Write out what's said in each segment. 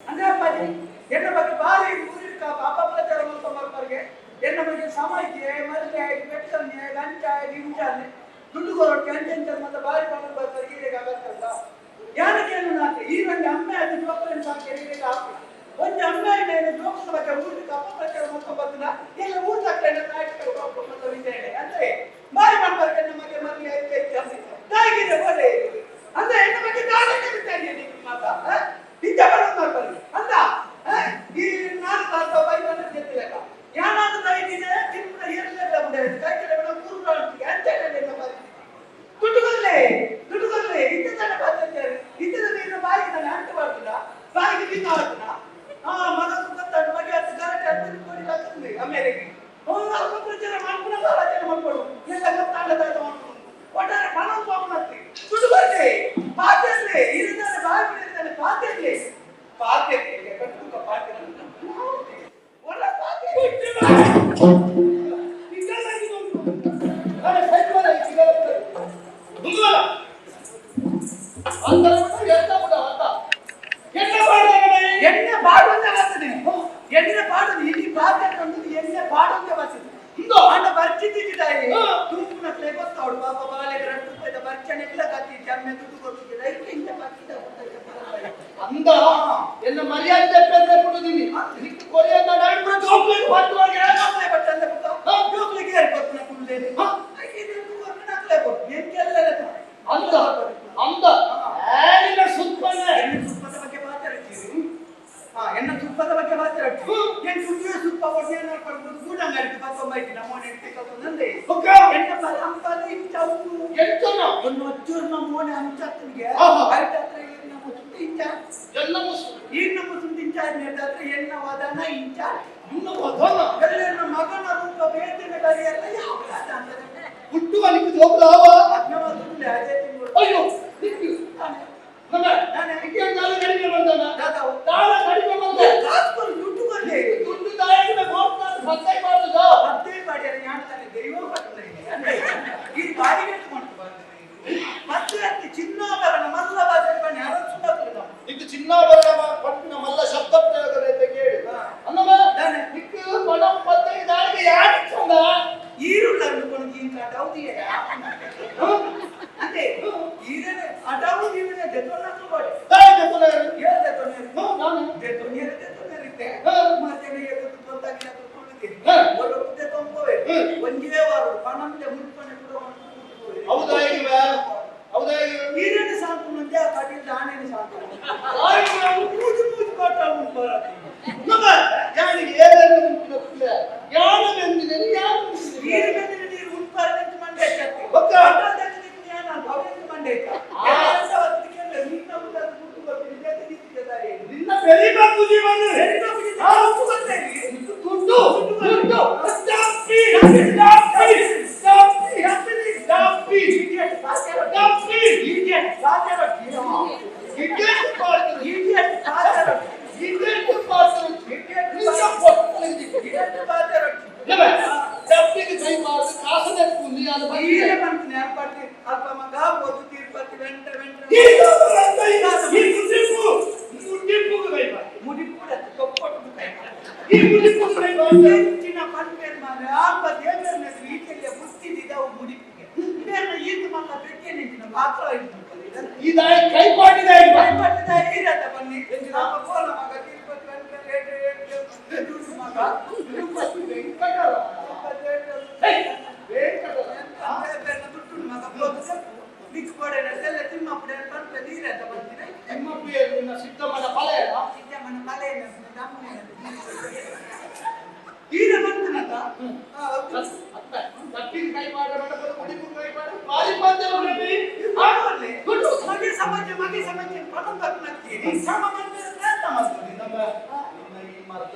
ಅಂದ್ರೆ ಅಪ್ಪಾಜಿ ಎನ್ನ ಬಗ್ಗೆ ಬಾರಿ ಊರಿರ್ಕ ಪಾಪ ಪ್ರಚಾರ ಮಾಡ್ಕೊಂಬರ್ಪರ್ಗೆ ಎನ್ನ ಬಗ್ಗೆ ಸಮಾಜಕ್ಕೆ ಮಲ್ಲೆ ಬೆಟ್ಟನ್ನೆ ಗಂಟ ಗಿಂಚಾನೆ ದುಡ್ಡು ಕೊರೊಟ್ಟೆ ಅಂಚೆ ಮತ್ತೆ ಬಾರಿ ಪಣ ಬರ್ತಾರೆ ಈರೆಗೆ ಆಗತ್ತಲ್ಲ ಯಾನಕ್ಕೆ ನಾಕೆ ಈ ಒಂದು ಅಮ್ಮೆ ಅದು ಜೋಕ್ರನ್ ಸಾಕೆ ಈರೆಗೆ ಹಾಕಿ ಒಂದು ಅಮ್ಮೆ ಏನು ಜೋಕ್ರ ಬಗ್ಗೆ ಊರಿಗೆ ಅಪ್ಪ ಪ್ರಚಾರ ಮಾಡ್ಕೊಂಬರ್ತಿನ ಎಲ್ಲ ಊರ್ ತಕ್ಕಂಡ ನಾಟಕ ವಿಚಾರಣೆ ಅಂದ್ರೆ ಬಾರಿ ಮಾಡ್ಬಾರ್ದು ನಮಗೆ ಮರಳಿ ಐತೆ ತಾಯಿಗಿದೆ ಬೋಲೆ ಅಂದ್ರೆ ಹೆಣ್ಣು ಬಗ್ಗೆ ದಾಳಕ್ಕೆ ಬಿಟ್ಟಾಗಿ ಮಾತಾ ಇಂಥ ಬರೋದು ಮಾಡ್ಬಾರ್ದು ಅಂದ ಈ ನಾನು ತಾತ ಬೈಬನ್ನ ಜೊತೆಲೆಕ್ಕ ಯಾನಾದ ತಾಯಿದಿನ ತಿನ್ನ ಏರಲೆಲ್ಲ ಉಂಡೆ ಕೈ ಕೆಳಗಡೆ ಕೂರು ಅಂತ ಹೇಳಿ ದುಡ್ಡು ಕೊಡ್ಲೆ ದುಡ್ಡು ಕೊಡ್ಲೆ ಇಂಥದನ್ನ ಪಾತ್ರೆ ಇಂಥದ ನೀನು ಬಾಯಿಗೆ ನಾನು ಅಂಟು ಮಾಡ್ತಿಲ್ಲ ಬಾಯಿಗೆ ತಿನ್ನ ಮಾಡ್ತಿಲ್ಲ ಆ ಮಗ ಗೊತ್ತಾಗ ಮಗೆ ಹತ್ತು ಗಲಾಟೆ ಹತ್ತು ಕೋಟಿ ಹಾಕಂದ್ರೆ ಅಮೇರಿಗೆ ಅವ್ನು ಅಲ್ಪ ಪ್ರಚಾರ ಮಾಡ್ಕೊಂಡು ಆಲೋಚನೆ ಮಾಡ್ಕೊಡು ಎಲ್ಲ ಗೊತ್ತಾಗದ ಮಾಡ್ಕೊಂಡು ಒಟ್ಟಾರೆ ಪಣ ಪಾಪನತ್ತಿ ದುಡ್ಡು ಕೊಡ್ಲೆ ಪಾತ್ರೆ ಇರಿದಾನೆ ಬಾಯಿ ಬಿಡಿದಾನೆ ಪಾತ್ರೆ ಪಾತ್ರೆ ಕಟ್ಟುಕ ಪಾತ್ರೆ ಒಳ್ಳೆ ಪಾತ್ರೆ. ಎಣ್ಣೆ ಪಾಡುವಂತೆ ಬರ್ತದೆ, ಎಣ್ಣೆ ಪಾಡುದು ಇಲ್ಲಿ ಪಾತ್ರೆ ತಂದದ್ದು ಎಣ್ಣೆ ಪಾಡುವಂತೆ ಬರ್ತದೆ. ಅಣ್ಣ ಬರ್ಚಿದ್ದಾಯಿ ತುಪ್ಪನಟ್ಲೆ ಗೊತ್ತಾವಳು ಪಾಪ ಬಾಲೆಗೆ 2 ರೂಪಾಯಿದ ಬರ್ಚಣೆ ಇಲ್ಲ ಕತ್ತಿ ಜಮ್ಮೆ ದುಡ್ಡು ಕೊಡ್ತಿದ್ದ ಇದಕ್ಕೆ ಇಂತ ಬರ್ಚಿದ. ಅಂದ ಎನ್ನ ಮರ್ಯಾದೆ ಕೊಡುದೀನಿ ನಿಕ್ಕು ಕೊರಿಯಂದ ಅಂದ ಅಂದ ಏನಿಲ್ಲ ಸುತ್ತನೆ. ಸುಪ್ಪದ ಬಗ್ಗೆ ಮಾತಾಡ್ತೀವಿ. ಹಾ, ಎನ್ನ ತುಪ್ಪದ ಬಗ್ಗೆ ಮಾತಾಡ್ತೀವಿ. ಎನ್ ತುಪ್ಪೆ ಸುಪ್ಪ ಕೊಡ್ತೀನಿ ಗೂಡಂಗಡಿಗೆ ಪತ್ತೊಂಬೈತಿ ನಮ್ಮ ನಂದೆ ಎನ್ನ ಪರಂಪರೆ ಇಂಚವು ಎಂತನ ಒಂದು ಒಚ್ಚೂರ್ನ ಮೋನೆ ಅಂಚತ್ತಿಗೆ ಐತತ್ರ ನಮ್ಮ ಸುತ್ತ ಇಂಚ ಎಲ್ಲ ಮುಸು ಈ ನಮ್ಮ ಸುತ್ತ ಇಂಚ ಹತ್ರ ಎನ್ನ ವದನ ಇಂಚ ಇನ್ನು ವದನ ಎಲ್ಲ ಮಗನ ರೂಪ ಬೇತಿನ ಬರೆಯಲ್ಲ ಯಾವ ಹುಟ್ಟುವ ನಿಕ್ಕು ಜೋಕ್ಲಾವ. ಅಯ್ಯೋ ನಿಕ್ಕು ನಮ್ಮ ನಿಕ್ಕೆ ದಾಳ ಕಡಿಮೆ ಬಂದನ ದಾಳ ಕಡಿಮೆ ಬಂದ ಕಾಸು ದುಡ್ಡು ಕೊಡ್ಲಿ ದುಡ್ಡು ದಾಯಕನ ಗೋಪ್ನ ಸತ್ತೈ ಮಾಡುದ ಪತ್ತೇ ಬಾಡಿಯರ ಯಾಣತಾನೆ ದೈವ ಪಟ್ಟಣ ಈ ಬಾಡಿಗೆ ಮತ್ತೆ ಅತಿ ಚಿನ್ನಾಭರಣ ಮಲ್ಲ ಬಾಜರಿ ಬನ್ನಿ ಅರಸು. ನಿಕ್ಕು ಚಿನ್ನಾಭರಣ ಪಟ್ಟಿನ ಮಲ್ಲ ಶಬ್ದ ಪ್ರಯೋಗ ಕೇಳಿ ಅನ್ನಮ್ಮ ನಿಕ್ಕು ಪಣಂ ಪತ್ತೈ ದಾಳಿಗೆ ಯಾಕೆ ಈರುಳ್ಳ ಅನ್ಕೊಂಡು ಈ ಕಟಾವು ಅಂದೆ ಈರನೆ ಅಡವು ಈರನೆ ದೆತೊನ್ನಕ್ಕೆ ಬಾಡಿ ತಾಯಿ ದೆತೊನೇರು ಏಳು ದೆತೊನೇರು ನಾನು ದೆತೊನೇರು ದೆತೊನೇರಿತ್ತೆ ಮತ್ತೆ ಎದ್ದು ಗೊತ್ತಾಗಿಲ್ಲ ಕೊಳ್ಳುತ್ತೀನಿ ಒಳ್ಳೆ ದೆತೊಂಬೋವೆ ಒಂದೇ ವಾರ ಪಣಂದೆ ಮುಟ್ಪಣೆ ಕೂಡ. ಹೌದಾ ಇವ ಹೌದಾ ಇವ ಈರನೆ ಸಾಕು ಮುಂದೆ ಆ ಕಟಿಲ್ ದಾಣೆನೆ ಸಾಕು ಮೂಜು ಮೂಜು ಪಾಠ ಉಂಟು. ನಮ್ಮ ಯಾನಿಗೆ ಏನೇನು ಉಂಟು ಯಾನ ಬೆಂದಿದ್ದೇನೆ ಯಾನ ನೀರು ಬೆಂದಿನ ನೀರು ಉಂಪಾರದಂತ ಮಂಡೆ ಹೆಚ್ಚತ್ತೆ. ಗೊತ್ತಾ? ಮಂಡೆ ಹೆಚ್ಚ. ನಿನ್ನ ಬೆಳಿಬೇಕು ಜೀವನ ದುಡ್ಡು ದುಡ್ಡು ಡಾಪಿ ಡಾಪಿ ಡಾಪಿ ಡಾಪಿ ಡಾಪಿ ಇಡ್ಡೆಟ್ಟು ಪಾತ್ರ ಇಡ್ಡೆಟ್ಟು ಪಾತ್ರ ನಿನ್ನ ಪೊಟ್ಟಲಿದೆ ಡಪ್ಪಿಗೆ ಕೈ ಮಾಡಿದ ಕಾಸದೆ ಕುಂದಿ ಅದು ಈರೆ ಬಂತು ಜ್ಞಾಪಕ ಅಲ್ಪ ಮಗ ಓದು ತಿರುಪತಿ ವೆಂಟ ವೆಂಟ ಮುಡಿಪು ತೊಪ್ಪಟ್ಟು ಕೈ ಹೆಚ್ಚಿನ ಪನ್ಪೇರ್ ಮಾರೆ ಆಲ್ಪ ದೇವರನ್ನ ರೀತಿಯಲ್ಲಿ ಬುತ್ತಿದ್ದ ಅವು ಮುಡಿಪಿಗೆ ಬೇರೆ ಈತ ಮಲ್ಲ ಬೆಕ್ಕೆ ನಿಂತಿನ ಪಾತ್ರ ಈ ದಾಯ ಕೈ ಪಾಟಿದ ಕೈಪಟ್ಟಿದ ಈರತ ಬನ್ನಿ ನಮ್ಮ ಕೋಲ ಮಗ ತಿರುಪತಿ ವೆಂಟ ರೇಟ್ ರೇಟ್ ದುಡ್ಡು ಮಗ ತಿರುಪತಿ ವೆಂಕಟರ ವೆಂಕಟರ ದುಡ್ಡು ಮಗ ನಿಕ್ ಕೊಡೆ ತಿಮ್ಮಪ್ಪಡೆ ಪನ್ಪೆ ನೀರತ ಬಂದಿನ. ತಿಮ್ಮಪ್ಪಿಯರು ನಿನ್ನ ಸಿದ್ದಮ್ಮನ ಫಲ ಸಿದ್ದಮ್ಮನ ಫಲ ಈರ ಬಂತನಕ ತಪ್ಪಿಗೆ ಕೈ ಮಾಡ ಮುಡಿಪು ಕೈ ಮಾಡ ಬಾರಿ ಪಂದ್ಯ ಮಗೆ ಸಮಾಜ ಮಗೆ ಸಮಾಜ ಪಣ ತಪ್ಪನತ್ತಿ ಸಮ ಮಂದಿರ ಪ್ರಯತ್ನ ಮಾಡ್ತೀವಿ. ನಮ್ಮ ನಿನ್ನ ಈ ಮರದ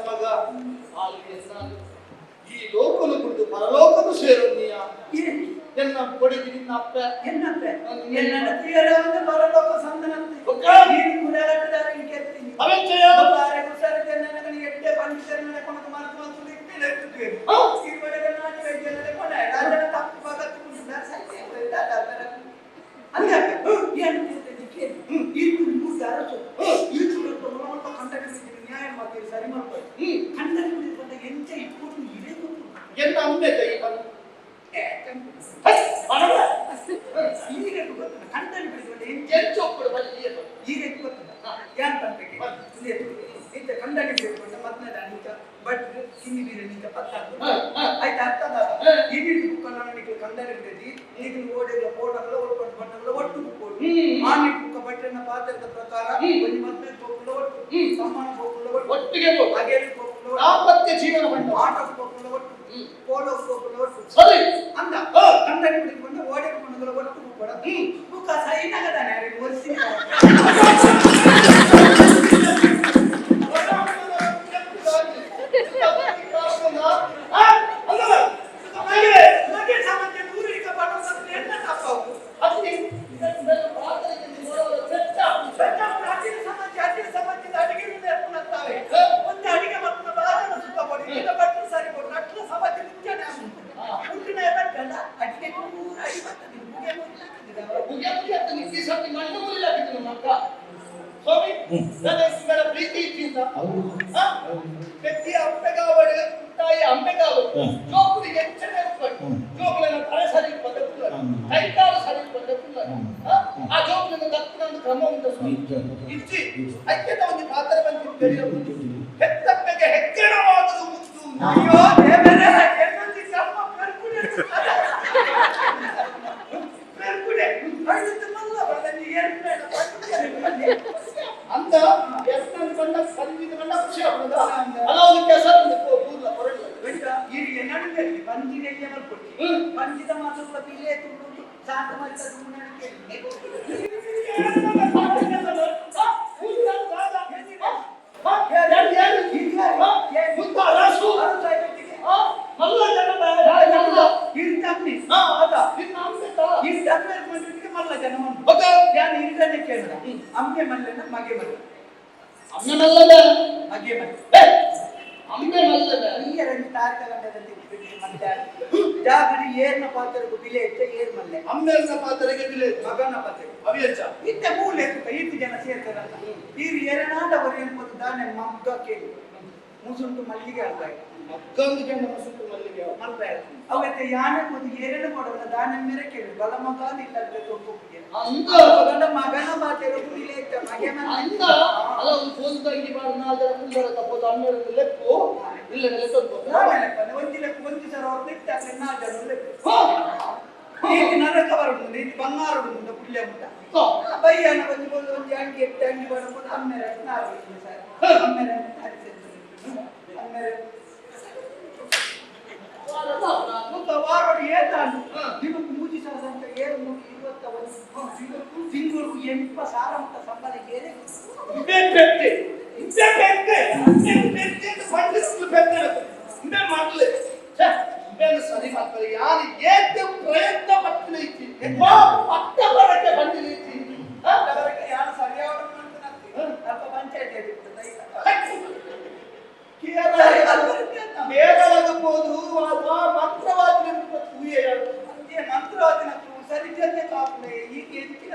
ಮಗ ಅಲ್ಲಿ ಈ ಲೋಕನು ಕುರಿತು ಪರಲೋಕನು ಸೇರು ನೀಯ ಎನ್ನ ಕೊಡಿಗೆ ನಿನ್ನ ಅಪ್ಪ ಎನ್ನಪ್ಪ ಎನ್ನ ತೀರವಂತ ಪರಲೋಕ ಸಂದನಂತೆ ನೀನು ಕುಲಗಟ್ಟದಾರ ಕೇಳ್ತೀನಿ. ಅವೆಂಚಯ ಬಾರೆ ಕುಸರತೆ ನನಗೆ ಎಡ್ಡೆ ಪಂಡಿತರು ಕೊಣಕ ಮಾತು ಮಾತು ಇಟ್ಟೆ ಇರುವಡೆಗೆ ನಾಟಿ ವೈದ್ಯರ ಕೊಡ ರಾಜನ ತಪ್ಪು ಭಗತ್ ಅಂದ್ರೆ ಏನು ಕೇಳಿ ಈ ತುಳು ಅರಸು ಈ ತುಳು ಸರಿ ಮಾಡ್ಬೋದು. ಕಂಡನಿ ಬಿಡಿದ ಎಂಚ ಇಟ್ಕೊಂಡು ಇದೇ ಗೊತ್ತು. ಎನ್ನ ಅಮ್ಮೆ ತೈ ಬಂದು ಈಗ ಗೊತ್ತಿಲ್ಲ ಕಂಡನಿ ಬಿಡಿದ ಎಂಚ ಎಂಚ ಒಪ್ಪಡು ಬಲ್ಲಿ ಈಗ ಗೊತ್ತಿಲ್ಲ ಯಾನ್ ಪನ್ಪೆಗೆ ಇಂತ ಕಂಡನಿ ಬಿಡಿದ ಮತ್ನ ನಿಂತ ಬಟ್ ಕಿನ್ನಿ ಬೀರ ನಿಂತ ಪತ್ತಾಕು ಆಯ್ತು ಅರ್ಥ ಆದ. ಇಡೀ ಬುಕ್ಕಲ್ಲ ನಿಕ್ಲು ಕಂಡನಿ ಬಿಡದಿ ನಿಕ್ಲು ಓಡೆಗಳ ಫೋಟೋಗಳ ಒಟ್ಟು ಬಣ್ಣಗಳ ಒಟ್ಟು ಬುಕ್ ಆನಿ ಬುಕ್ಕ ಬಟ್ಟೆನ ಪಾತ್ರದ ಪ್ರಕಾರ ಒಂಜಿ ಮದ್ವೆ ಪೋಪುಲ ಒಟ್ಟು ಸಮ್ಮಾನ ಪೋಪುಲ ಒಟ್ಟು ಒಟ್ಟಿಗೆ ಅಗೇರಿ ಪೋಪುಲ ದಾಂಪತ್ಯ ಜೀವನ ಬಣ್ಣ ಆಟೋಕ್ ಪೋಪುಲ ಒಟ್ಟು ಪೋಲೋ ಪೋಪುಲ ಒಟ್ಟು ಸರಿ ಅಂದ ಕಂಡನಿ ಬಿಡಿಕೊಂಡು ಓಡೆ ಬಣ್ಣಗಳ ಒಟ್ಟು ಬುಕ್ ಕೊಡ ಬುಕ್ಕ ಸೈನಾಗದಾನೆ ಒರೆಸಿ ಅಯ್ಯೋ ದೇವರೇ ಎನ್ನೊಂದು ಸಮ್ಮ ಪೆರ್ಕುಡೆ ಪೆರ್ಕುಡೆ ಹಣ್ಣು ಮಲ್ಲ ಬರಲ್ಲ ಏರ್ಪಡೆ ಅಂತ ಎತ್ತನ ಬಂಡ ಸಂಜಿದ ಬಂಡ ಖುಷಿ ಆಗ್ತದ ಅಲ್ಲ ಒಂದು ಕೆಸರು ಕೂದಲ ಹೊರಡ್ಲ ಈರಿಗೆ ನಡುವೆ ಪಂಜಿನೆಲ್ಲ ಮಲ್ಕೊಟ್ಟಿ ಪಂಜಿದ ಮಾತ್ರ ಪಿಲೆ ತುಂಡು ಸಾಕು ಮಾಡಿದ ಅಮ್ಮೆ ಮಲ್ಲನ ಮಗೆ ಮಲ್ಲ ಅಮ್ಮೆ ಮಲ್ಲದ ಮಗೆ ಮಲ್ಲ ಅಮ್ಮೆ ಮಲ್ಲದ ಈಯರನ್ನು ತಾರಕ ಗಂಡದಲ್ಲಿ ಮಲ್ಲೆ ಜಾಗಡಿ ಏರ್ನ ಪಾತ್ರಕ್ಕೆ ಬಿಲೆ ಇತ್ತ ಏರ್ ಮಲ್ಲೆ ಅಮ್ಮೆರ್ನ ಪಾತ್ರೆಗೆ ಬಿಲೆ ಮಗನ ಪಾತ್ರೆಗೆ ಅವಿಯಚ್ಚ ಇತ್ತ ಮೂಲೆ ಈತ ಜನ ಸೇರ್ತಾರಲ್ಲ ಈರು ಎರನಾದವರು ಎನ್ಬೋದು ದಾನೆ ಮಗ್ಗ ಕೇಳಿ ಮುಸುಂಟು ಮಲ್ಲಿಗೆ ಅಲ್ಬಾಯ ಮಗ್ಗಂದು ಕೆಂಡ ಮುಸುಂಟು ಮಲ್ಲಿಗೆ ಮಲ್ಬಾಯ ಅವತ್ತೆ ಯಾನೆ ಒಂದು ಎರಡು ಕೊಡಲ್ಲ ದಾನೆ ಮೇರೆ ಕೇಳಿ ಬಲ ಮಗ ಇಲ್ಲ ತೊಂಬುಗೆ ಅಂದ ಮಗನ ಪಾತ್ರೆ ಬಿಲೆ ಇತ್ತ ಮಗೆ ಮಲ್ಲೆ ಅಂದ ಅಲ್ಲ ಒಂದು ಫೋನ್ ತಂಗಿ ಬಾರ ನಾಲ್ಕು ಜನ ಕುಂದರ ತಪ್ಪೋದು ಅಮ್ಮೆರನ್ನು ಲೆಪ್ಪು ಇಲ್ಲ ಲೆಕ್ಕ ಒಂಜಿ ಲೆಕ್ಕ ಒಂಜಿ ಸರ ಅವ್ರು ನಿಟ್ಟಾಕ್ಲೆ ನಾಲ್ಕು ಜನ ಲೆಕ್ಕು ಈತಿ ನರಕ ಬರುಂಡು ಈತಿ ಬಂಗಾರ ಉಂಡು ಪುಳ್ಯ ಮುಟ್ಟ ಬಯ್ಯನ ಒಂಜಿ ಒಂದು ಒಂಜಿ ಅಂಗಿ ಎತ್ತೆ ಅಂಗಿ ಬರಬಹುದು ಅಮ್ಮೆರೆ ನಾಲ್ಕು ಸರ್ ಅಮ್ಮೆರೆ ಅಮ್ಮೆರೆ ಮುಕ್ಕ ವಾರೋಡು ಏತಾನು ದಿನಕ್ಕೆ ಮೂಜಿ ಸಾವಿರ ಅಂತ ಏಳು ಮೂರು ಇರುವತ್ತ ಒಂದು ತಿಂಗಳು ಎಂಪ ಸಾರ ಮುಟ್ಟ ಸಂಬಳ ಏನೇ ಇದೇ ಪೆಟ್ಟೆ ಇದೇ ಪೆಟ್ಟೆ ಇದೇ ಪೆಟ್ಟೆ ಅಂತ ಪಂಡಿಸ್ಲು ಪೆಟ್ಟೆ ಇದೇ ಮಾಡಲೆ ಛೆ ಇವೇನು ಸರಿ ಮಾಡ್ತಾರೆ ಯಾರು ಏಕೆ ಪ್ರಯತ್ನ ಪಟ್ಟಿಲ್ಲ ಪಟ್ಟ ಬರಕ್ಕೆ ಬಂದಿಲ್ಲ ಬರಕ್ಕೆ ಯಾರು ಸರಿಯಾದ ಅಲ್ಪ ಪಂಚಾಯತಿ ಕೇರಳದ ಮಂತ್ರವಾದಿನ ಮಂತ್ರವಾದಿನ ಸರಿಜನ್ಯ ಕಾಪುಲೆ ಈಗ ಎಂಚಿನ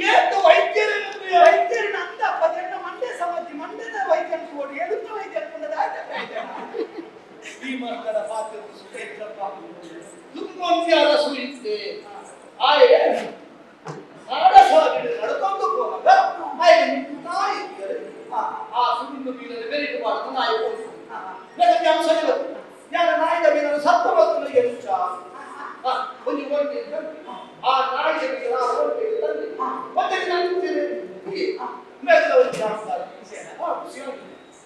ಏತು ವೈದ್ಯರು ವೈದ್ಯರನ್ನ ಅಂದ ಪದೆಣ್ಣ ಮಂಡ್ಯ ಸಮಾಜಿ ಮಂಡ್ಯದ ವೈದ್ಯನ ಕೊಡು ಎಳುತ್ತ ವೈದ್ಯ ಅನ್ಕೊಂಡದ ಈ ಮಕ್ಕಳ ಪಾತ್ರ ಸುಖ ಇತ್ತಪ್ಪ ತುಂಬೊಂದು ಅರಸು ಇತ್ತೆ ಆಯೆ ಸಾಡ ನಡ್ಕೊಂಡು ಹೋದಾಗ ಆಯೆ ನಾಯಿ ಆ ಸುಳಿಂದು ಬೀಳಲು ಬೆರಿಟು ಮಾಡುತ್ತ ನಾಯಿ ಹೋಗಿ ನನಗೆ ಅಂಶ ಯಾರ ನಾಯಿದ ಮೇಲೆ ಸತ್ತ ಮತ್ತು ಎಚ್ಚ ಒಂದು ಒಂಟಿ ಆ ನಾಯಿಯ ಮೇಲೆ ಆ ಒಂಟೆಗೆ ತಂದೆ ಮತ್ತೆ ನಾನು ಮೇಲೆ ಒಂದು ಜಾಸ್ತಿ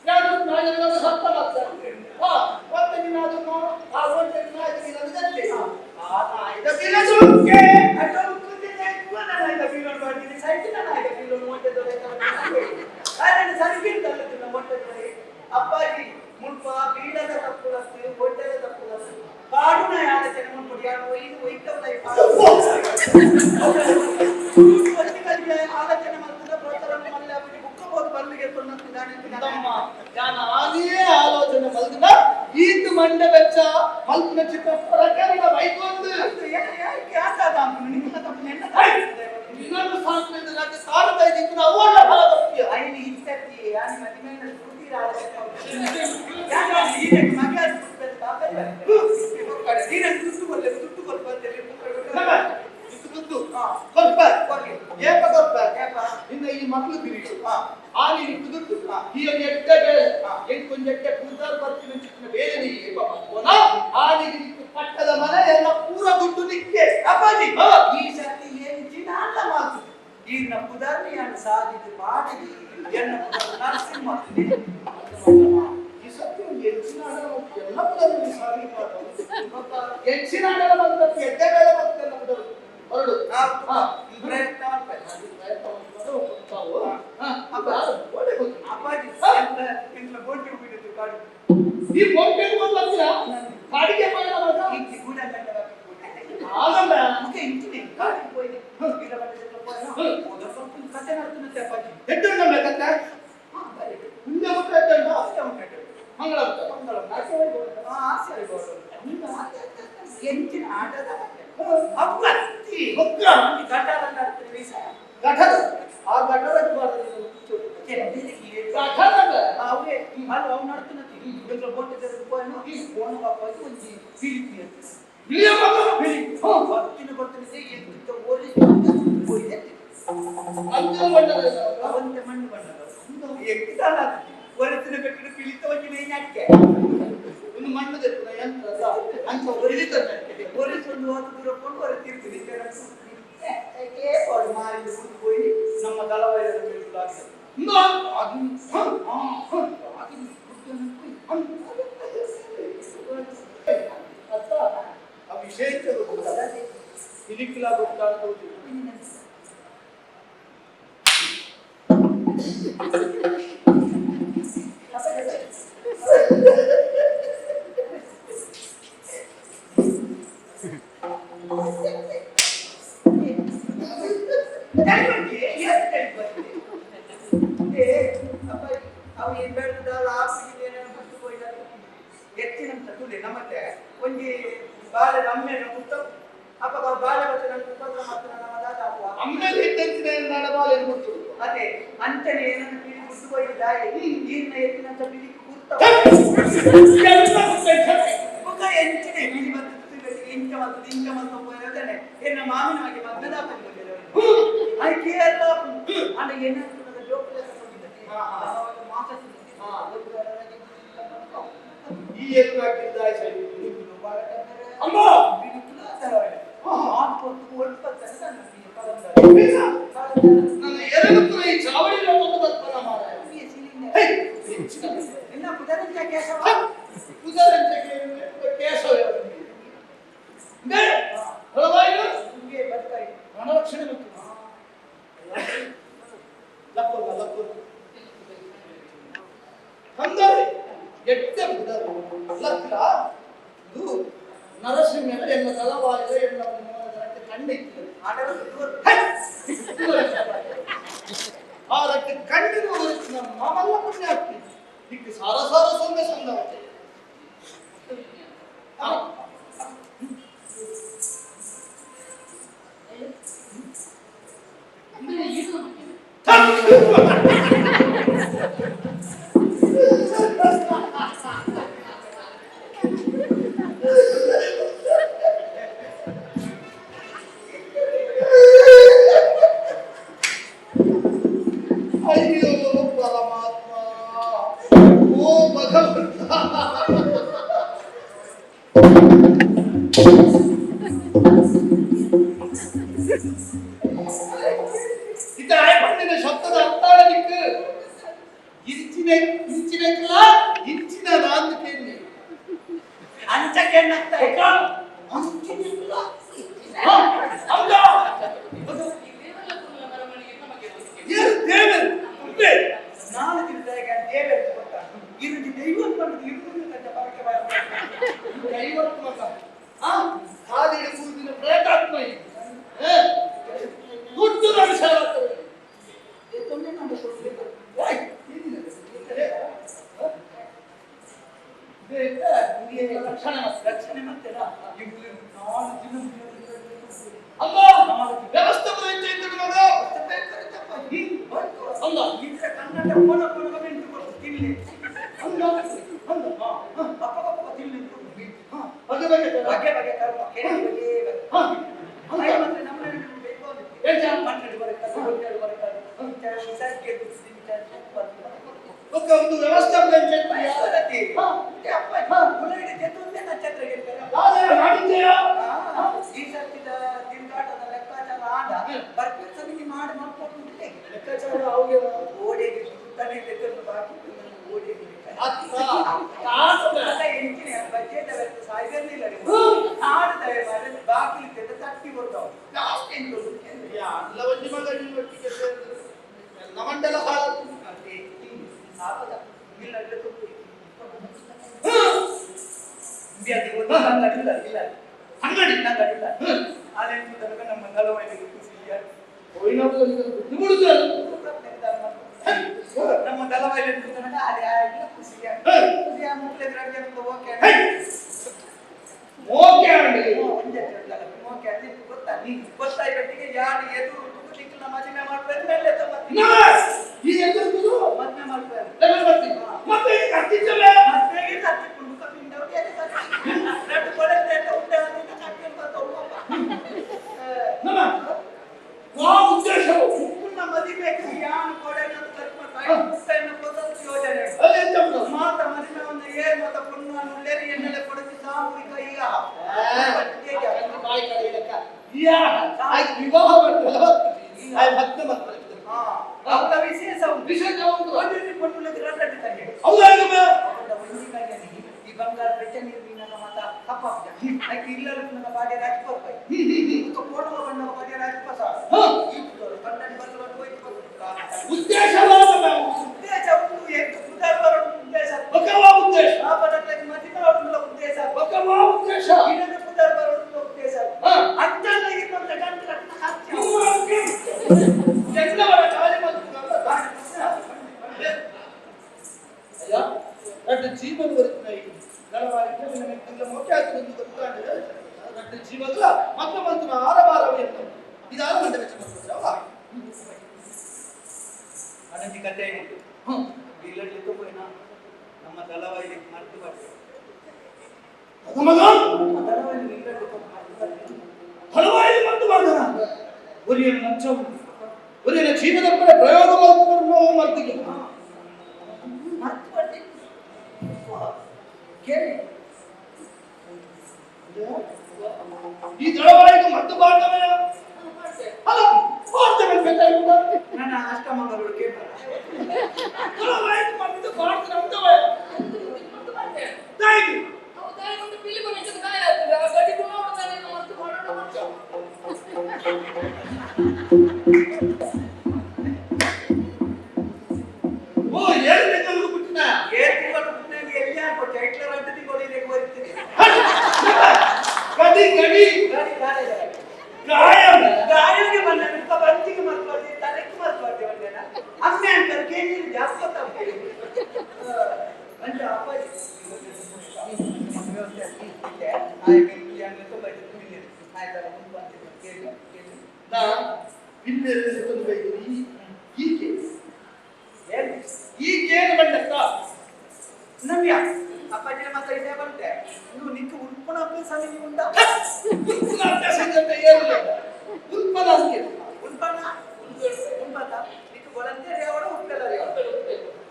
ನಾನು ನಾಯಿಯ ಮೇಲೆ ಸತ್ತ ಮತ್ತೆ ಮತ್ತೆ ನೀನು ಅದನ್ನು ಆ ಒಂಟೆಗೆ ನಾಯಿದ ಮೇಲೆ ಅದು ಗದ್ದೆ ಆ ನಾಯಿದ ಮೇಲೆ ಸುಕ್ಕೆ ಅಪ್ಪಾಜಿ ಮುಲ್ಪ ಬೀಳದ ತಪ್ಪುಲಸ್ತು ಒಡ್ಡದ ತಪ್ಪುಲಸ್ತು ಪಾಡುನ ಯಾಲಚನೆ ಮುನ್ಪುಡಿ ಯಾನು ಒಯ್ದು ಒಯ್ತವಲ್ಲ ಆಲೋಚನೆ ಮಾಡ್ತದ ಪ್ರಕರಣ ಮಲ್ಲೆ ಅವರಿಗೆ ಬುಕ್ಕಬಹುದು ಬರ್ಲಿಗೆ ತಮ್ಮ ನಾನು ಆನೇ ಆಲೋಚನೆ ಮಲ್ದಿನ ಈತ ಮಂಡೆ ವೆಚ್ಚ ಮಲ್ಪಿನ ಚಿಕ್ಕ ಪ್ರಕರಣ ಬೈಕೊಂದು ನಿಮ್ಮ ಇನ್ನೊಂದು ಸಾಂಸ್ಕೃತಿಕ ರಾಜ್ಯ ಸಾರದ ಇದ್ದಿದ್ದು ಅವಳ ಫಲ ತಪ್ಪಿಯ ಐದು ಇತ್ತತಿ ಯಾನಿ ಮದಿಮೇನ ಸ್ಫೂರ್ತಿ ನಿನ್ನ ಈ ಮಕ್ಕಳು ತಿರುಗಿ ಆ ನೀನು ದುಡ್ಡು ಈ ಎಟ್ಟೆ ಬೇಳೆ ಎಂಟೊಂದು ಎಟ್ಟೆ ಪೂಜಾರ್ ಬರ್ತೀನಿ ಚಿಕ್ಕ ಬೇರೆ ನೀ ಆ ನೀನು ಪಟ್ಟದ ಮನೆ ಎಲ್ಲ ಪೂರ ದುಡ್ಡು ನಿಕ್ಕೆ ಅಪ್ಪಾಜಿ ಈ ಸರ್ತಿ ಏನು ಚಿನ್ನ ಮಾತು ಈಗಿನ ಪುದರ್ನಿಯನ್ನು ಸಾಧಿದು ಮಾಡಿದಿ ಎನ್ನ ನರಸಿಂಹ. ಈ ಸರ್ತಿ ಒಂದು ಹೆಚ್ಚಿನ ಎಲ್ಲ ಪುದರ್ನಿ ಸಾಗಿ ಹೆಚ್ಚಿನ ಬಂದ ಎಡ್ಡೆ ಬೇಳೆ ಬರ್ತೇನೆ ಹೊರಡು. ಪ್ರಯತ್ನ ಅಪ್ಪಾಜಿ ಕಾಡು. ಈ ಬೋಟೆ ಬಂದಿರಾ ಕಾಡಿಗೆ ಆಗಲ್ಲ. ಕಾಡಿಗೆ ಹೋಯ್ದೆ. ಕತೆ ನಡ್ತನಂತೆ ಅಪ್ಪಾಜಿ. ಎಡ್ಡೆ ಕತೆ ಮುಂದೆ ಮಂಗಳ ಎಂಚಿನ ಆಟದ ಅಪ್ಪತ್ತಿ ಗಠದ ಆ ಗಠದ ಗಠದ ಅವೇ ಅಲ್ಲ ಅವು ನಡ್ತನತಿ ಇಂಕ್ಲ ಬೋಟೆ ತೆರೆದು ಹೋನು ಅಪ್ಪಾಜಿ ಒಂಜಿ ಪಿಲಿಪಿ ಅಂತ ಬಿಳಿ ಬತ್ತಿನ ಬತ್ತಿನ ಎಂತ ಓಲಿ ಹೋಯ್ದೆ. ಅಂತಿಮ ಬಣ್ಣದ ಅವಂತೆ ಮಣ್ಣು ಬಣ್ಣದ ಎಕ್ಕಿದಾಳ ಒರೆತಿನ ಬೆಟ್ಟಿನ ಪಿಳಿತ ಒಂಜಿ ಮೇಯ್ನಾಟ್ಕೆ ಒಂದು ಮಣ್ಣು ತೆಪ್ಪುನ ಯಂತ್ರ ಅಂತ ಒರಿಲಿತದೆ. ಒರೆಸೊಂದು ಹೊತ್ತು ದೂರ ಕೊಂಡು ಹೊರ ತಿರುಗಿದೆ ಮಾರಿ ಕುಡಿದು ಹೋಗಿ ನಮ್ಮ ದಳವಾಯದ ಮೇಲೆ ಅತ್ತ ಆ ವಿಶೇಷ ಗೊತ್ತಲ್ಲ ಪಿಲಿಕಿಲ ಗೊತ್ತಾಗ್ತದೆ. ಎತ್ತಿನಂತ ತುಳಿ ನಮ್ಮತ್ತೆ ಒಂಜಿ ಬಾಳೆ ಅಮ್ಮೆನ ಕುತ್ತ ಅಪ್ಪಗ ಬಾಳೆ ಬತ್ತ ನನ್ನ ಉಪದ್ರ ಮತ್ತು ನಮ್ಮ ದಾದ ಅಪ್ಪ ಅಮ್ಮೇಲೆ ಇದ್ದಂತಿನ ನನ್ನ ಬಾಳೆ ಮುಟ್ಟು. ಅದೇ ಅಂಚನೆ ಏನನ್ನು ಪಿಲಿ ಕುತ್ತು ಹೋಗಿದ್ದಾಯಿ ಈರ್ನ ಎತ್ತಿನಂತ ಪಿಲಿ ಕುತ್ತ ಮುಖ ಎಂಚಿನೆ ಪಿಲಿ ಬಂದು ಇಂಚ ಮತ್ತು ಇಂಚ ಮತ್ತು ಹೋಗಿದ್ದಾನೆ ಎನ್ನ ಮಾಮಿನ ಹಾಗೆ ಮದ್ದದ ಆಯ್ಕೆ ಎಲ್ಲ ಅಂಡ ಏನಾಗ್ತದೆ ಜೋಕುಲೆಲ್ಲ ಹೋಗಿದ್ದಾನೆ ಈ ಎತ್ತು ಹಾಕಿದ್ದ ಸರಿ ಅಮ್ಮ! ನನ್ನ ಎರಡು ಪುರ ಈ ಚಾವಡಿ ಲೋಕದ ಬರ್ತಾನ ಮಾರಾಯ. ಹೇ, ಹೆಚ್ಚಿನ ಪುದರಂತೆ ಕೇಶವ ಹೊಳವಾಯಿಲು ಪ್ರಾಣರಕ್ಷಣೆ ಮತ್ತು ಲಕ್ಕೊಲ್ಲ ಲಕ್ಕೊಲ್ಲ ಕಂದರೆ ಎಟ್ಟೆ ಪುದರು ಲಕ್ಕ ಇದು ನರಸಿಂಹನ ಎನ್ನ ತಲವಾಯಿದ ಎನ್ನ ಕಣ್ಣಿತ್ತು ಆ ರಕ್ಕೆ ಕಣ್ಣಿನ ಹೊರತಿನ ಮಾಮಲ್ಲ ಪುಣ್ಯ ಆಗ್ತಿತ್ತು ಇಟ್ಟು ಸಾರ ಸಾರ ಸೊಂದೆ ಸಂದವತೆ. ಅಯ್ಯೋ ಪರಮಾತ್ಮ, ಓ ಭಗವಂತ. ಇದಾಯ ಪಣ್ಣಿನ ಶಬ್ದದ ಅರ್ಥಾಳ ದಿಕ್ಕು ಇಂಚಿನ ಇಂಚಿನಕ್ಲ ಇಂಚಿನ ನಾಂದು ಕೇಳಿ ಏನು ದೇವರು ಉಂಟೆ. ನಾನು ತಿಳಿದಾಗ ದೇವರು ಗೊತ್ತಾ ಇರುಜಿ ದೈವ ಪಂಡಿತ ಇರುವುದು ಪರಕೆ ಬಾಯ. ದೈವತ್ವ ಮಗ. ಆ ಕಾಲಿಗೆ ಕೂದಿನ ಪ್ರೇತಾತ್ಮ ಇದು. ಗುಟ್ಟು ವಿಚಾರ ರಕ್ಷಣೆ ಮತ್ತೆ ರಕ್ಷಣೆ ಮತ್ತೆ ನಾಲ್ಕು ದಿನ ಅಮ್ಮ ವ್ಯವಸ್ಥೆ ಇತ್ತು ಮಗ. ಅಲ್ಲ ಇದ್ರೆ ಕನ್ನಡ ಕೋಣ ಕೋಣ. ತಿನ್ಲಿ ಅಂದ ಅಂದ ಅಪ್ಪ ಅಪ್ಪ ತಿನ್ಲಿ ಬಗೆ ಬಗೆ ಬಗೆ ಬಗೆ ಕರ್ಮ ಕೇಳಿ ಬಗೆ ಬಗೆ ಹಾ ಮತ್ತೆ ನಮ್ಮ ಬೇಕು ಎಂಚ? ಮಣ್ಣು ಬರಕಾದು ಹೊಟ್ಟೆಡು ಬರಕಾದು ಒಕ್ಕ ಒಂದು ವ್ಯವಸ್ಥೆ ಉಂಟು ಎಂಚ ದಾದರ ಮಾಡಿದ್ದೆಯಾ? ಈ ಸರ್ತಿದ ತಿರುಗಾಟದ ಲೆಕ್ಕಾಚಾರ ಆದ ಬರ್ಪಿನ ಸಮಿತಿ ಮಾಡಿ ಮಾಡ್ಕೊಂಡು ಲೆಕ್ಕಾಚಾರ ಅವುಗೆಲ್ಲ ಓಡೇಗಿ ಸುತ್ತಾನೆ ಲೆಕ್ಕ ಬಾಕಿ ಓಡೇಗಿ ಅತ್ತ ಕಾಸು ಅಲ್ಲ ಎಂಚಿನ ಬಜೆಟ್ ಅವೆಲ್ಲ ಸಾಯ್ಬರ್ಲಿಲ್ಲ ಆಡದವೆ ಬಾಕಿಲಿ ತಟ್ಟಿ ಕೊಡ್ತಾವ ಲಾಸ್ಟ್ ಎಂಟು ಅಲ್ಲ ಒಂಜಿ ಮಗ ನಿನ್ನ ಒಟ್ಟಿಗೆ ಸೇರಿದ್ರು ಎಲ್ಲ ಮಂಡೆಲ ಹಾಳಾತು. ಆಪದ ಇಲ್ಲ ಇಲ್ಲ ಇಲ್ಲ ಅಂಗಡಿ ಇಲ್ಲ ಆಲೆಂಟು ತನಕ ನಮ್ಮ ದಳವಾಯಿಗೆ ಖುಷಿ ಹೋಯಿನವರು ಬುದ್ಧಿ ಬಿಡುತ್ತಾರೆ. ನಮ್ಮ ದಳವಾಯಿಗೆ ತನಕ ಅಲ್ಲಿ ಆಗಿಲ್ಲ ಖುಷಿ ಖುಷಿ ಮಕ್ಕಳಿದ್ರೆ ಅಡುಗೆ ಓಕೆ ಓಕೆ ಅಂಡಿ. ಒಂದೇ ಓಕೆ ಅಂತ ಗೊತ್ತಾ ಗೊತ್ತಾಯ್ಬಟ್ಟಿಗೆ ಯಾರು ಎದುರು ತುಗುಲಿಕ್ಕಿಲ್ಲ ಮದುವೆ ಮಾಡ್ಬೇಕು ಮೇಲೆ ತಮ್ಮತ್ತಿ ನಾ ಈ ಎದುರುದು ಮದುವೆ ಮಾಡ್ಬೇಕು ಲಗ್ನ ಮಾಡ್ತೀನಿ. ಮತ್ತೆ ಈ ಕತ್ತಿದ್ದಲ್ಲ. ಮದ್ವೆಗೆ ಕತ್ತಿ ಕುಂಡು ಕಪ್ಪಿಂದವ್ರಿಗೆ ಎದೆ ಕತ್ತಿ. ಎರಡು ಕೊಡತ್ತೆ ಅಂತ ಉಂಡೆ ಅಂತ ಕಟ್ಕೊಂಡು ಬರ್ತಾವೆ ಪಾಪ. ನಮ್ಮ ವಾ ಉದ್ದೇಶವು ಉಪ್ಪುನ ಮದಿಮೆಗೆ ಯಾನ್ ಕೊಡೆನ ಖರ್ಚು ಮಾಡ್ತಾರೆ. ಉಪ್ಪೆನ ಕೊಸತ್ತು ಯೋಜನೆ. ಅಲ್ಲಿ ಎಂತ ಉಂಟು? ಮಾತ ಮದಿಮೆ ಒಂದು ಏರ್ ಮತ ಪುಣ್ಣ ನುಲ್ಲೇರಿ ಎಣ್ಣೆಲೆ ಕೊಡತಿ ಸಾಮೂಹಿಕ ಈಗ. ಬಾಯಿ ಕಡೆ ಲೆಕ್ಕ. ಯಾ, ಆಯ್ತು ವಿವಾಹ ಮಾಡ್ತಲ್ಲ. ಆಯ್ತು ಭಕ್ತ ಮಾಡ್ತಾರೆ. ಹಾ, ಅವಳ ವಿಶೇಷ ಉಂಟು. ವಿಶೇಷ ಉಂಟು. ಒಂದೊಂದು ಪೊಣ್ಣುಲಕ್ಕೆ ರಡ್ಡು ಕನ್ಯೆ. ಹೌದಾ ಇದು? ಅವಳ ಒಂಜಿ ಕನ್ಯೆ ಈ ಬಂಗಾರ ಬೆಚ್ಚ ನೀರು ಮೀನನ್ನ ಮಾತ ಕಪ್ಪಾಪ್ಜ. ಐಕ್ ಇಲ್ಲದ ನನ್ನ ಬಾಡಿಯ ರಾಜಿ ಕೊರ್ಪೈ. ಬುಕ್ಕ ಪೋಣವ ಬಣ್ಣವ ಬಾಡಿಯ ರಾಜಿ ಪಸ. ಹಾ. ಈ ಕನ್ನಡಿ ಬರಲು ಹೋಯ್ತು ಬರ್ತು. ಉದ್ದೇಶವಾದ ಉದ್ದೇಶ ಉಂಟು ಎಂಟು ಪುದರ್ ಬರೋದು ಉದ್ದೇಶ. ಬಕವಾ ಉದ್ದೇಶ. ಪಾಪದಕ್ಕೆ ಮದಿಮೆ ಬರೋದು ಉದ್ದೇಶ. ಬಕವಾ ಉದ್ದೇಶ. ಇನ್ನೊಂದು ಪುದರ್ ಬರೋದು ಉದ್ದೇಶ. ಹಾ. ಅಂತೆಲ್ಲ ಇನ್ನೊಂದು ಗಂಟು ಕಟ್ಟಿನ ಖರ್ಚು. ಎಲ್ಲವರ ಖಾಲಿ ಮತ್ತು ಅಯ್ಯ ರಡ್ಡು ಜೀವನ ಬರುತ್ತಿನ ಈಗ ಮೋಕೆ ಆಯ್ತು ಒಂದು ಗೊತ್ತಾಂಡ ರಡ್ಡು ಜೀವಗಳ ಮತ್ತೆ ಮತ್ತು ಆರಬಾರವ ಎಂತ ಇದಾರ ಮಂಡೆ ವೆಚ್ಚ ಮಾಡ್ತಾರೆ ಅನಂತಿ ಕತೆ ಉಂಟು. ಇಲ್ಲಲ್ಲಿ ಹೋಯ್ನ ನಮ್ಮ ದಳವಾಯಿಗೆ ಮರ್ತು ಬರ್ತದೆ. ಮಗ ನಮ್ಮ ದಳವಾಯಿಗೆ ಇಲ್ಲಲ್ಲಿ ಮರ್ತು ಬರ್ತದೆ. ಹಲವಾರು ಮತ್ತು ಮಾಡ್ದನ ಒರಿಯನ ಲಂಚ ಉಂಟು ಒರಿಯನ ಜೀವನ ಪ್ರಯೋಗ ನೋವು ಮರ್ತಿಗೆ ಮರ್ತು ಬರ್ತದೆ. ಕೇಳಿ ಈ ದಳವಾಯಿಗೆ ಮದ್ದು ಬಾರ್ದವಯ ಅಲ್ಲ ಬಾರ್ದವನ ಬೇಕಾಗಿಲ್ಲ ನನ್ನ ಅಷ್ಟಮಂಗಲೂರು ಕೇಳ್ಬಾರ. ದಳವಾಯಿಗೆ ಮದ್ದು ಬಾರ್ದನ ಅಂತವಯ ತಾಯಿಗೆ ಓ ಏಳು ತಿಂಗಳಿಗೆ ಬಿಟ್ಟಿನ ಏಳು ತಿಂಗಳು ಪುಣ್ಯಗೆ ಎಲ್ಲಿ ಹಾಕೊಟ್ಟೆ ಹಿಟ್ಲರ್ ಅಡ್ಡ ತಿಂಗಳು ಇದಕ್ಕೆ ಬರ್ತದೆ. ಗಡಿ ಗಡಿ ಗಾಡಿ ಗಾಡಿ ಇದೆ. ಗಾಯ ಗಾಳಿಗೆ ಬಂದ ಮುಖ ಬಂತಿಗೆ ಮರ್ತು ಬರ್ತೀವಿ ತಲೆಗೆ ಮರ್ತು ಬರ್ತೀವಿ ಒಂದೇನ ಅಮ್ಮೆ ಅಂತಾರೆ ಕೇಳಿದ್ರೆ ಜಾಸ್ತಿ ಗೊತ್ತಾಗ್ತದೆ ಅಂತ ಅಪ್ಪಾಜಿ ನಾ ಬಿನ್ನೆರೆ ತಂದು ಬೈದು ಈಕೆ ಈಕೇನು ಬಂಡತ್ತ ನವ್ಯ ಅಪ್ಪಾಜಿನ ಮಾತ್ರ ಇದೇ ಬಂತೆ ನೀವು ನಿಕ್ಕ ಉಲ್ಪಣ ಅಭ್ಯಾಸ ನಿಮಗೆ ಉಂಟಾ ಉಲ್ಪನ ಅಭ್ಯಾಸ ಅಂತ ಏನಿಲ್ಲ ಉಲ್ಪನ ಅಂತೀರ ಉಲ್ಪಣ ಉಲ್ಪಣ ನಿಕ್ಕ ವೊಲಂಟಿಯರ್ ಯಾವಡ ಉಪ್ಪೆಲ್ಲ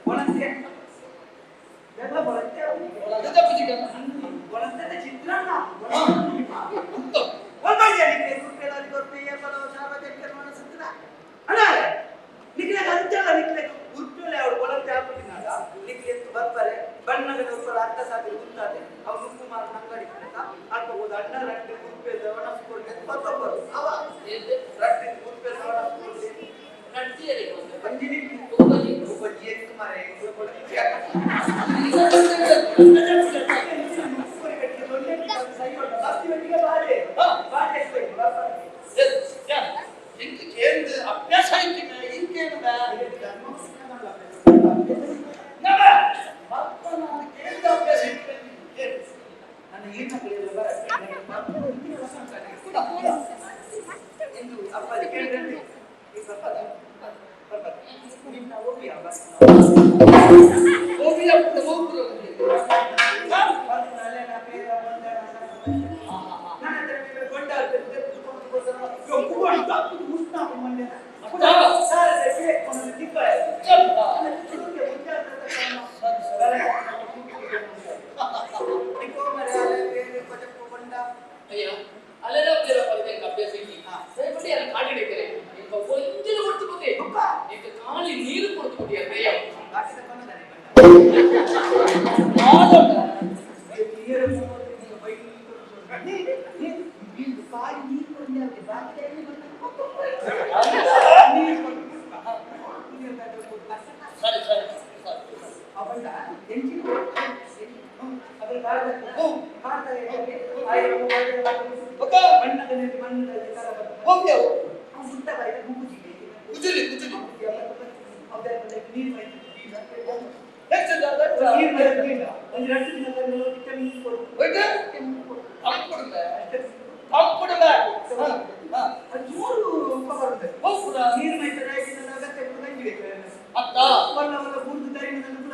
ವೊಲಂಟಿಯರ್ ಎಲ್ಲ ವೊಲಂಟಿಯರ್ ಅದು ತಪ್ಪು ಚಿಕ್ಕಣ್ಣ. ವೊಲಂಟಿಯರ್ ಚಿತ್ರಾನ್ನ ಅಂತ. ಏ, ಯಾ, ಇಂಕ್ ಕೇಂದ್ರ ಅಭ್ಯಾಸ ಐತಿ ಇಂಕೇನು ಬಾ ನವ ಮತ್ತ ನಾನು ಕೇಂದ್ರ ಅಭ್ಯಾಸ ಐತಿ ಏನು? ನನ್ನ ಈ ಮಕ್ಕಳೆಲ್ಲ ಎಂದು ಅಪ್ಪಾಜಿ ಕೇಳಿದ್ರೆ ಈ ಬರ್ಪದ ಬರ್ಪದ ನಿನ್ನ ಹೋಗಿ ಅಪ್ಪ. ಸರಿ ಸರಿ ಸರಿ. ಬೊಕ್ಕ ಹೋಗ್ಯವು. ಕುಜುಲಿ ಕುಜುಲಿ. ಹೆಚ್ಚು ಹೋಯ್ತು. ತಂಪುಡುಲೆ ತಂಪುಡುಲೆ. ಹಾ ಹೋಗ್ಪುರ. ನೀರು ಮೈತದ ಅಗತ್ಯ ಗಂಜಿ ಬೇಕು. ಅತ್ತ. ಒಲ್ಲ ಒಲ್ಲ ಬೂರ್ದು ತರಿನ ಕೂಡ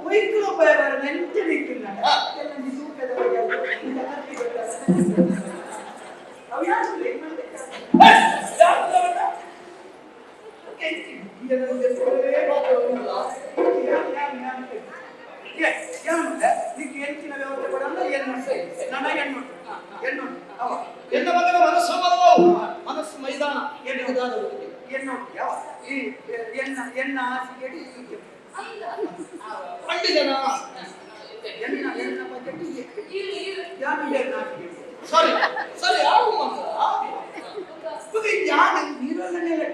ಒಯ್ಕುಲು ಉಪಾಯ ನೆಂಚನೆ ಇತ್ತು ನಾನು. ಎಲ್ಲ ತೂಕದ ಬಗ್ಗೆ ಇಂಥ ಕತ್ತಿ ಗೊತ್ತಲ್ಲ. ಅವು ಯಾರು ಏ, ಯಾರು ತಗೊಂಡ? ಎಂಚಿನ ವ್ಯವಸ್ಥೆ ಕೊಡ ಅಂದ್ರೆ ಏನು ನನ್ನ ಹೆಣ್ಣು ಹೆಣ್ಣು ಅವ ಎನ್ನ ಮಗನ ಮನಸ್ಸು ಮನವು ಮನಸ್ಸು ಮೈದಾನ ಎನ್ನುವುದಾದ ಹುಡುಗಿ. ಹೆಣ್ಣು ಯಾವ ಈ ಎಣ್ಣ ಎಣ್ಣ ಹಾಸಿಗೆ ಪಂಡಿ ಜನ. ಎಣ್ಣ ಎಣ್ಣ ಬಜೆಟ್ ಯಾರು ಎಣ್ಣ ಹಾಸಿಗೆ. ಸರಿ ಸರಿ, ಯಾವ ಮಗ? ಯಾರು ನೀರಲ್ಲೇ.